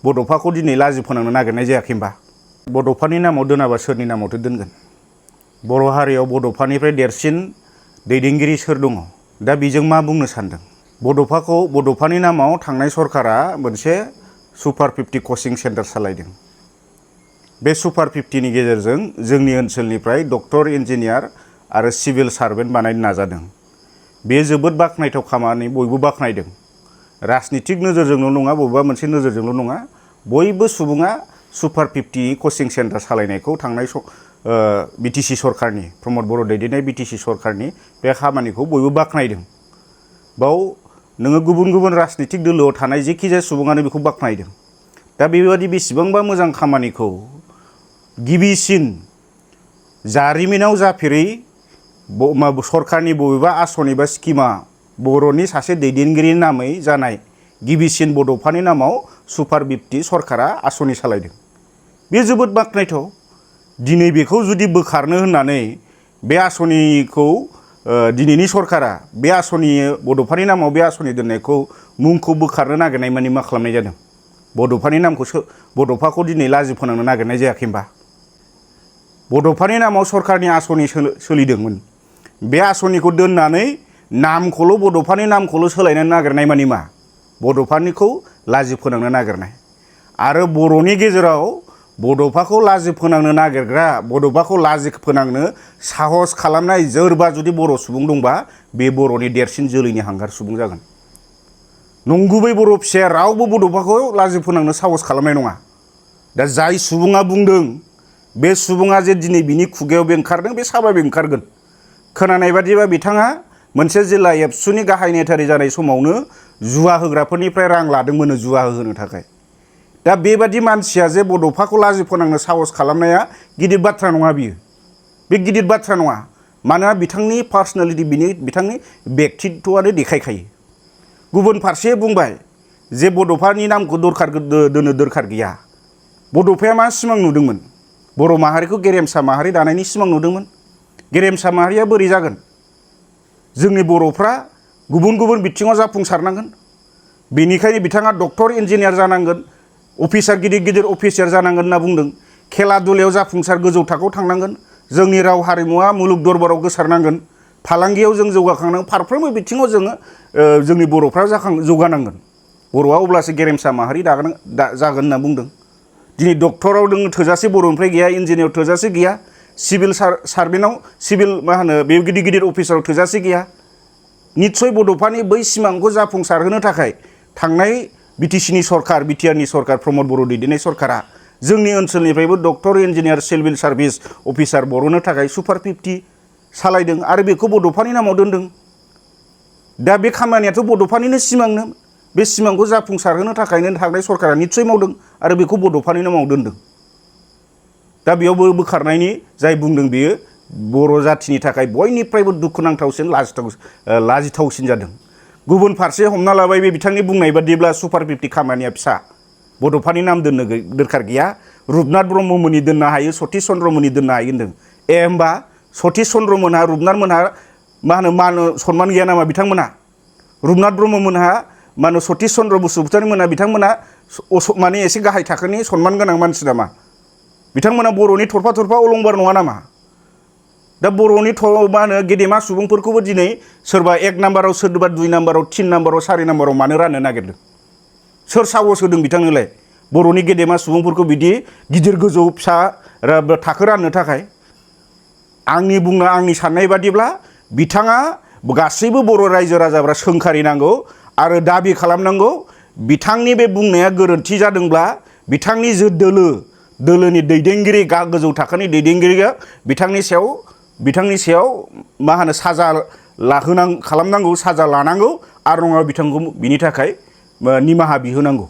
बड'फाखौ दिनै लाजि फोनांनो नागिरनाय जायाखै होनबा बड'फानि नामाव दोनाबा सोरनि नामावथो दोनगोन बर' हारियाव बड'फानिफ्राय देरसिन दैदेनगिरि सोर दङ दा बेजों मा बुंनो सानदों बड'फानि नामाव थांनाय सरकारा मोनसे सुपार 50 कचिं सेन्टार सालायदों बे सुपार 50 नि गेजेरजों जोंनि ओनसोलनिफ्राय डक्टर इन्जिनियार आरो सिभिल सार्भेन्ट बानायनो नाजादों बे जोबोद बाखनायथाव खामानि बयबो बाखनायदों राजनीतिक नोजोरजोंल' नङा बबेबा मोनसे नोजोरजोंल' नङा बयबो सुबुङा सुपार 50 कचिं सेन्टार सालायनायखौ थांनाय बिटिसि सरकारनि प्रमद बर' दैदेननाय बिटिसि सरकारनि बे खामानिखौ बयबो बाखनायदों बाव नोङो गुबुन गुबुन राजनीतिक दोलोआव थानाय जेखिजाया सुबुङानो बेखौ बाखनायदों दा बेबादि बेसेबांबा मोजां खामानिखौ गिबिसिन जारिमिनाव जाफेरै सरकारनि बबेबा आसनि बा स्किमा बर'नि सासे दैदेनगिरिनि नामै जानाय गिबिसिन बड'फानि नामाव सुपार 50 सरकारा आसनि सालायदों बे जोबोद बाखनायथाव दिनै बेखौ जुदि बोखारनो होननानै बे आसनिखौ दिनैनि सरकारा बे आसनि बड'फानि नामाव बे आसनि दोननायखौ मुंखौ बोखारनो नागिरनाय माने मा खालामनाय जादों बड'फानि नामखौ बड'फाखौ दिनै लाजि फोनांनो नागिरनाय जायाखै होनबा बड'फानि नामाव सरकारनि आसनि सोलिदोंमोन बे आसनिखौ दोननानै नामखौल' बड'फानि नामखौल' सोलायनो नागिरनाय मानि मा बड'फानिखौ लाजि फोनांनो नागिरनाय आरो बर'नि गेजेराव बड'फाखौ लाजि फोनांनो नागिरग्रा बड'फाखौ लाजि फोनांनो साहस खालामनाय जोरबा जुदि बर' सुबुं दंबा बे बर'नि देरसिन जोलैनि हांगार सुबुं जागोन नंगुबै बर' फिसाया रावबो बड'फाखौ लाजि फोनांनो साहस खालामनाय नङा दा जाय सुबुङा बुंदों बे सुबुङा जे दिनै बिनि खुगायाव बे ओंखारदों बे साबाबे ओंखारगोन खोनानाय बादिबा बिथाङा मोनसे जिल्ला एबसुनि गाहाय नेथारि जानाय समावनो जुवा होग्राफोरनिफ्राय रां लादोंमोन जुवा होनो थाखाय दा बेबादि मानसिया जे बड'फाखौ लाजि फोनांनो साहस खालामनाया गिदिर बाथ्रा नङा बियो बे गिदिर बाथ्रा नङा मानोना बिथांनि पार्सनेलिटि बिथांनि व्यक्तित्वआनो देखायखायो गुबुन फारसे बुंबाय जे बड'फानि नामखौ दोनो दरखार गैया बड'फाया मा सिमां नुदोंमोन बर' माहारिखौ गेरेमसा माहारि दानायनि सिमां नुदोंमोन गेरेमसा माहारिया बोरै जागोन जोंनि बर'फ्रा गुबुन गुबुन बिथिङाव जाफुंसारनांगोन बेनिखायनो बिथाङा डक्टर इन्जिनियार जानांगोन अफिसार गिदिर गिदिर अफिसार जानांगोन होनना बुंदों खेला दुलायाव जाफुंसार गोजौ थाखोआव थांनांगोन जोंनि राव हारिमुवा मुलुग दरबाराव गोसारनांगोन फालांगियाव जों जौगाखांनांगोन फारफ्रोमबो बिथिङाव जोङो जोंनि बर'फ्रा जौगानांगोन बर'आ अब्लासो गेरेमसा माहारि जागोन होनना बुंदों दिनै डक्टराव नों थोजासे बर'निफ्राय गैया इन्जिनियार थोजासे गैया सिभिल सार्भेन्टआव सिभिल मा होनो बे गिदिर गिदिर अफिसाराव थोजासे गैया निस्सय बड'फानि बै सिमांखौ जाफुंसारहोनो थाखाय थांनाय बिटिसिनि सरकार बिटिआरनि सरकार प्रमद बर' दैदेननाय सरकारा जोंनि ओनसोलनिफ्रायबो doctor engineer civil service officer बर'नो थाखाय सुपार 50 सालायदों आरो बेखौ बड'फानि नामाव दोनदों दा बे खामानियाथ' बड'फानिनो सिमांनो बे सिमांखौ जाफुंसारहोनो थाखायनो थांनाय सरकारा निस्सय मावदों आरो बेखौ बड'फानि नामाव दोनदों दा बेयावबो बोखारनायनि जाय बुंदों बेयो बर' जाथिनि थाखाय बयनिफ्रायबो दुखुनांथावसिन लाजिथावसिन जादों गुबुन फारसे हमना लाबाय बे बिथांनि बुंनाय बादिब्ला सुपार 50 खामानिया फिसा बड'फानि नाम दोननो दरखार गैया रुपनाथ ब्रह्ममोननि दोननो हायो सतीश चन्द्रमोननि दोननो हायो होनदों होमबा सतीश चन्द्रमोनहा रुपनाथ मोनहा मा होनो सनमान गैया नामा बिथांमोना रुपनाथ ब्रह्ममोनहा मा होनो सतीश चन्द्र बसुमतारी मोनहा बिथांमोना माने एसे गाहाय थाखोनि सनमान गोनां मानसि नामा बिथांमोना बर'नि थरफा थरफा अलंबार नङा नामा दा बर'नि मा होनो गेदेमा सुबुंफोरखौबो दिनै सोरबा 1 नाम्बाराव सोरबा 2 नाम्बाराव 3 नाम्बाराव 4 नाम्बाराव मानो राननो नागिरदों सोर साहस होदों बिथांनोलाय बर'नि गेदेमा सुबुंफोरखौ बिदि गिदिर गोजौ फिसा थाखो राननो थाखाय आंनि साननाय बादिब्ला बिथाङा गासैबो बर' रायजो राजाफ्रा सोंखारिनांगौ आरो दाबि खालामनांगौ बिथांनि बे बुंनाया गोरोन्थि जादोंब्ला बिथांनि जे दोलोनि दैदेनगिरि गोजौ थाखोनि दैदेनगिरिया बिथांनि सायाव मा होनो साजा खालामनांगौ साजा लानांगौ आरो नङाबा बिथांखौ बिनि थाखाय निमाहा बिहोनांगौ